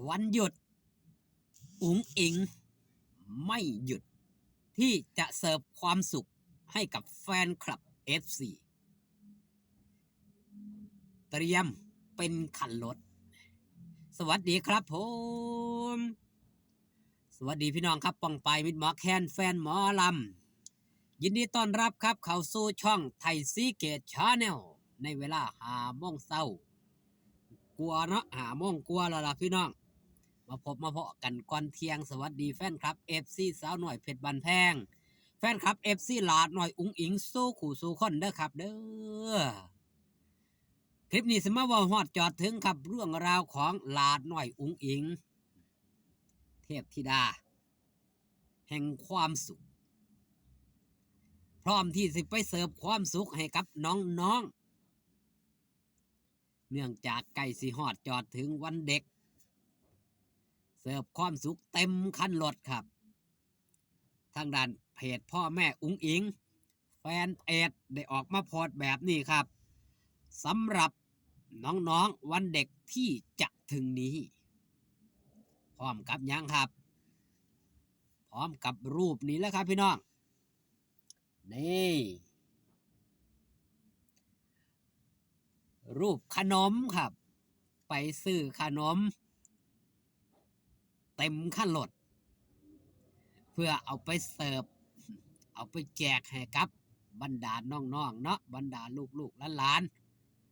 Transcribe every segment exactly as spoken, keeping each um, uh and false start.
วันหยุด อุ๋งอิ๋งไม่หยุด ที่จะเสิร์ฟความสุขให้กับแฟนคลับ เอฟซี เตรียมเป็นคันรถ สวัสดีครับผม สวัสดีพี่น้องครับ ป้องปายมิตรหมอแคน แฟนหมอลำ ยินดีต้อนรับครับ เข้าสู่ช่องไทยซีเกตชาแนล ในเวลาห้าโมงเช้า กว่าเนาะ ห้าโมงกว่าแล้วล่ะพี่น้อง มาพบมาเพาะกันก่อนเที่ยง สวัสดีแฟนคลับ เอฟซี สาวน้อยเพชรบ้านแพง แฟนคลับ เอฟซี หลาน้อยอุ๋งอิ๋ง สู่คู่สู่คนเด้อครับเด้อ คลิปนี้สิมาเว้าฮอดจอดถึงครับ เรื่องราวของหลาน้อยอุ๋งอิ๋ง เทพธิดา แห่งความสุข พร้อมที่สิไปเสิร์ฟความสุขให้กับน้องๆ เนื่องจากใกล้สิฮอดจอดถึงวันเด็ก เสิร์ฟความสุขเต็มคันรถครับ ทางด้านเพจพ่อแม่อุ๋งอิ๋ง แฟนเพจได้ออกมาโพสต์แบบนี้ครับ สำหรับน้องๆ วันเด็กที่จะถึงนี้ พร้อมกับหยังครับ พร้อมกับรูปนี้แล้วครับพี่น้อง นี่ รูปขนมครับ ไปซื้อขนม เต็มคันรถ เพื่อเอาไปเสิร์ฟ เอาไปแจกให้กับบรรดาน้องๆ เนาะ บรรดาลูกๆ หลาน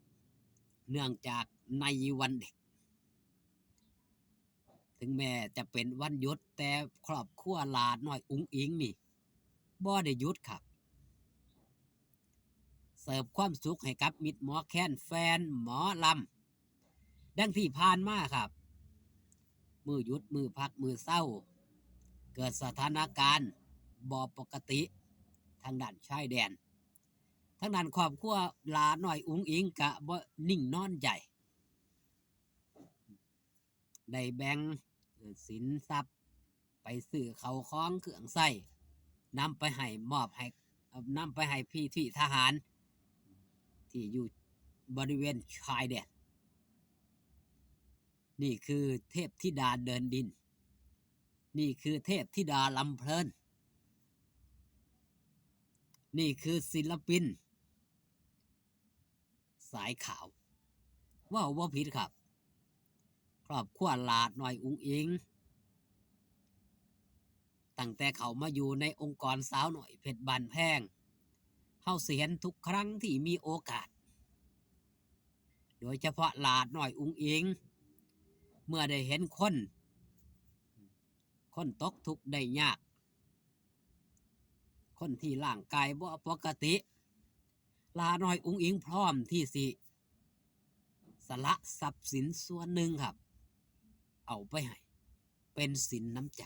ๆ เนื่องจากในวันเด็ก ถึงแม้จะเป็นวันหยุด แต่ครอบครัวหลาน้อยอุ๋งอิ๋งนี่ บ่ได้หยุดครับ เสิร์ฟความสุขให้กับมิตรหมอแคน แฟนหมอลำ ดังที่ผ่านมาครับ มื้อหยุด มื้อพัก มื้อเซา เกิดสถานการณ์บ่ปกติ ทางด้านชายแดน ทางด้านครอบครัวหลาน้อยอุ๋งอิ๋งกะบ่นิ่งนอนใจ ได้แบ่ง เอ่อ สินทรัพย์ ไปซื้อข้าวของเครื่องใช้ นำไปให้ มอบให้ เอ่อ นำไปให้พี่ๆ ทหาร ที่อยู่บริเวณชายแดน นี่คือเทพธิดาเดินดิน นี่คือเทพธิดาลำเพลิน นี่คือศิลปิน สายขาว เว้าบ่ผิดครับ ครอบครัวหลาน้อยอุ๋งอิ๋ง ตั้งแต่เข้ามาอยู่ในองค์กรสาวน้อยเพชรบ้านแพง เฮาสิเห็นทุกครั้งที่มีโอกาส โดยเฉพาะหลาน้อยอุ๋งอิ๋ง เมื่อได้เห็นคน คนตกทุกข์ได้ยาก คนที่ร่างกายบ่ปกติ หลาน้อยอุ๋งอิ๋งพร้อมที่สิสละทรัพย์สินส่วนหนึ่งครับ เอาไปให้ เป็นสินน้ำใจ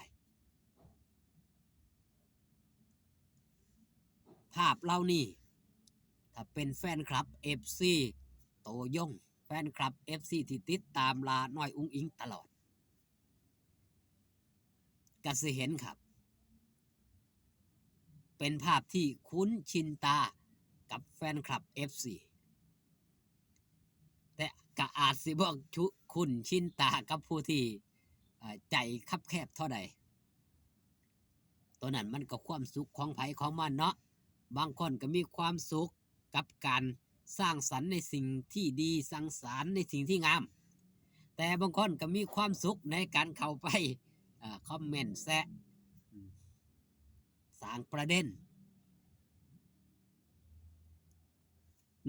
ภาพเหล่านี้ ถ้าเป็นแฟนคลับ เอฟซี โตยง แฟนคลับ เอฟซี ที่ติดตามหลาน้อยอุ๋งอิ๋งตลอด ก็สิเห็นครับ เป็นภาพที่คุ้นชินตากับแฟนคลับ เอฟซี แต่ก็อาจสิบ่ชุ-, คุ้นชินตากับผู้ที่ เอ่อ ใจคับแคบเท่าใด ตัวนั้นมันก็ความสุขของไผของมันเนาะ บางคนก็มีความสุขกับการสร้างสรรค์ในสิ่งที่ดี สร้างสรรค์ในสิ่งที่งาม แต่บางคนก็มีความสุขในการเข้าไป เอ่อ คอมเมนต์แซะ อืม สร้างประเด็น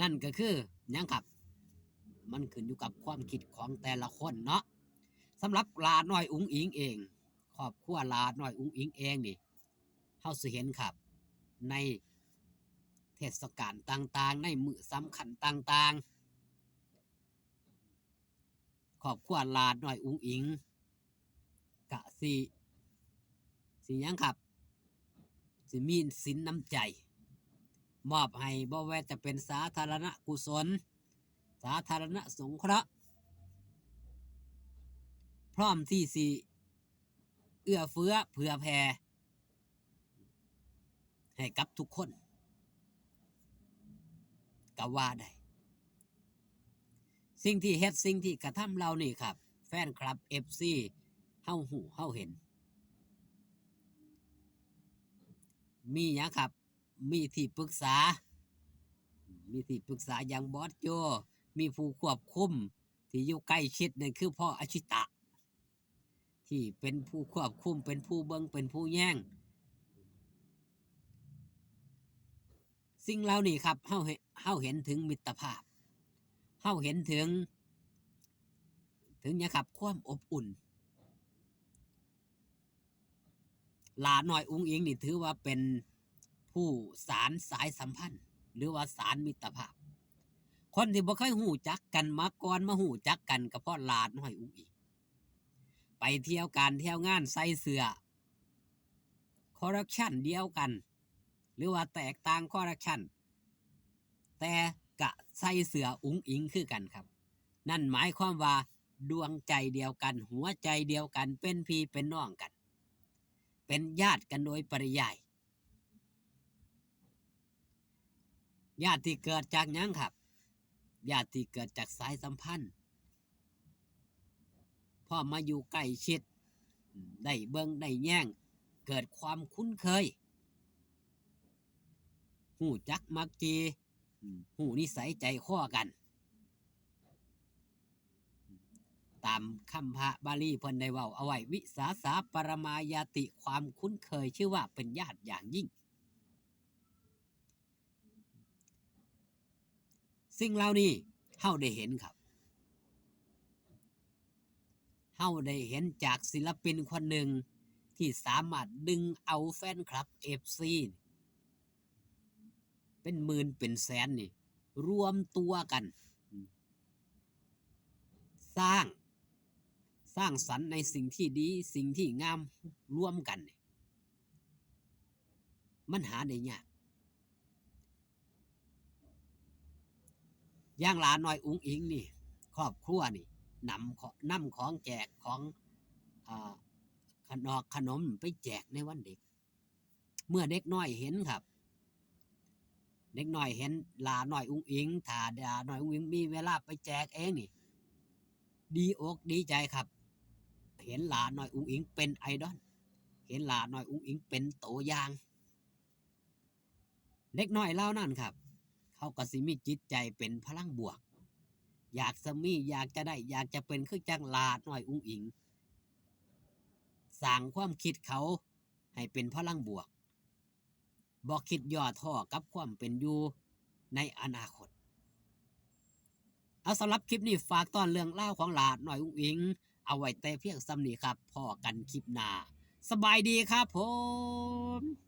นั่นก็คือหยังครับ มันขึ้นอยู่กับความคิดของแต่ละคนเนาะ สำหรับหลาน้อยอุ๋งอิ๋งเอง ครอบครัวหลาน้อยอุ๋งอิ๋งเองนี่ เฮาสิเห็นครับ ในเทศกาลต่างๆ ในมื้อสำคัญต่างๆ ครอบครัวหลาน้อยอุ๋งอิ๋ง กะสิ สิหยังครับ สิมีสินน้ำใจ มอบให้ บ่ว่าจะเป็นสาธารณกุศล สาธารณสงเคราะห์ พร้อมที่สิเอื้อเฟื้อเผื่อแผ่ ให้กับทุกคน ก็ว่าได้ สิ่งที่เฮ็ด สิ่งที่กระทำเหล่านี้ครับ แฟนคลับ เอฟซี เฮาฮู้เฮาเห็น มีหยังครับ มีที่ปรึกษา มีที่ปรึกษาอย่างบอสโจ มีผู้ควบคุมที่อยู่ใกล้ชิดนั่นคือพ่ออาชิตะ ที่เป็นผู้ควบคุม เป็นผู้เบิ่ง เป็นผู้แยง สิ่งเหล่านี้ครับ เฮาเห็น เฮาเห็นถึงมิตรภาพ เฮาเห็นถึง ถึงหยังครับ ความอบอุ่น หล้าน้อยอุ๋งอิ๋งนี่ถือว่าเป็นผู้สานสายสัมพันธ์ หรือว่าสานมิตรภาพ คนที่บ่เคยฮู้จักกันมาก่อน มาฮู้จักกันก็เพราะหล้าน้อยอุ๋งอิ๋ง ไปเที่ยวการเที่ยวงานใส่เสื้อคอลเลกชันเดียวกัน หรือว่าแตกต่างคอลเลกชัน แต่กะใส่เสื้ออุ๋งอิ๋งคือกันครับ นั่นหมายความว่าดวงใจเดียวกัน หัวใจเดียวกัน เป็นพี่เป็นน้องกัน เป็นญาติกันโดยปริยาย ญาติที่เกิดจากหยังครับ ญาติที่เกิดจากสายสัมพันธ์ พอมาอยู่ใกล้ชิด ได้เบิ่งได้แยง เกิดความคุ้นเคย ฮู้จักมักจี ฮู้นิสัยใจคอกัน ตามคำพระบาลีเพิ่นได้เว้าเอาไว้ วิสาสาปรมายาติ ความคุ้นเคยชื่อว่าเป็นญาติอย่างยิ่ง สิ่งเหล่านี้เฮาได้เห็นครับ เฮาได้เห็นจากศิลปินคนหนึ่งที่สามารถดึงเอาแฟนคลับ เอฟซี เป็นหมื่นเป็นแสนนี่ รวมตัวกัน สร้าง สร้างสรรค์ในสิ่งที่ดี สิ่งที่งามรวมกันนี่ มันหาได้ยาก อย่างหล้าน้อยอุ๋งอิ๋งนี่ ครอบครัวนี่ นำขอ- นำของแจกของ อ่า ขนอกขนมไปแจกในวันเด็ก เมื่อเด็กน้อยเห็นครับ เด็กน้อยเห็นหล้าน้อยอุ๋งอิ๋ง ถ้าหล้าน้อยอุ๋งอิ๋งมีเวลาไปแจกเองนี่ ดีอกดีใจครับ เห็นหล้าน้อยอุ๋งอิ๋งเป็นไอดอล เห็นหล้าน้อยอุ๋งอิ๋งเป็นตัวอย่าง เด็กน้อยเหล่านั้นครับ เขาก็สิมีจิตใจเป็นพลังบวก อยากจะมี อยากจะได้ อยากจะเป็นคือจั่งหล้าน้อยอุ๋งอิ๋ง สร้างความคิดเขาให้เป็นพลังบวก บ่คิดย่อท้อกับความเป็นอยู่ในอนาคต เอา สำหรับคลิปนี้ฝากตอนเรื่องราวของหล้าน้อยอุ๋งอิ๋ง เอาไว้แต่เพียงส่ำนี้ครับ พ้อกันคลิปหน้า สบายดีครับผม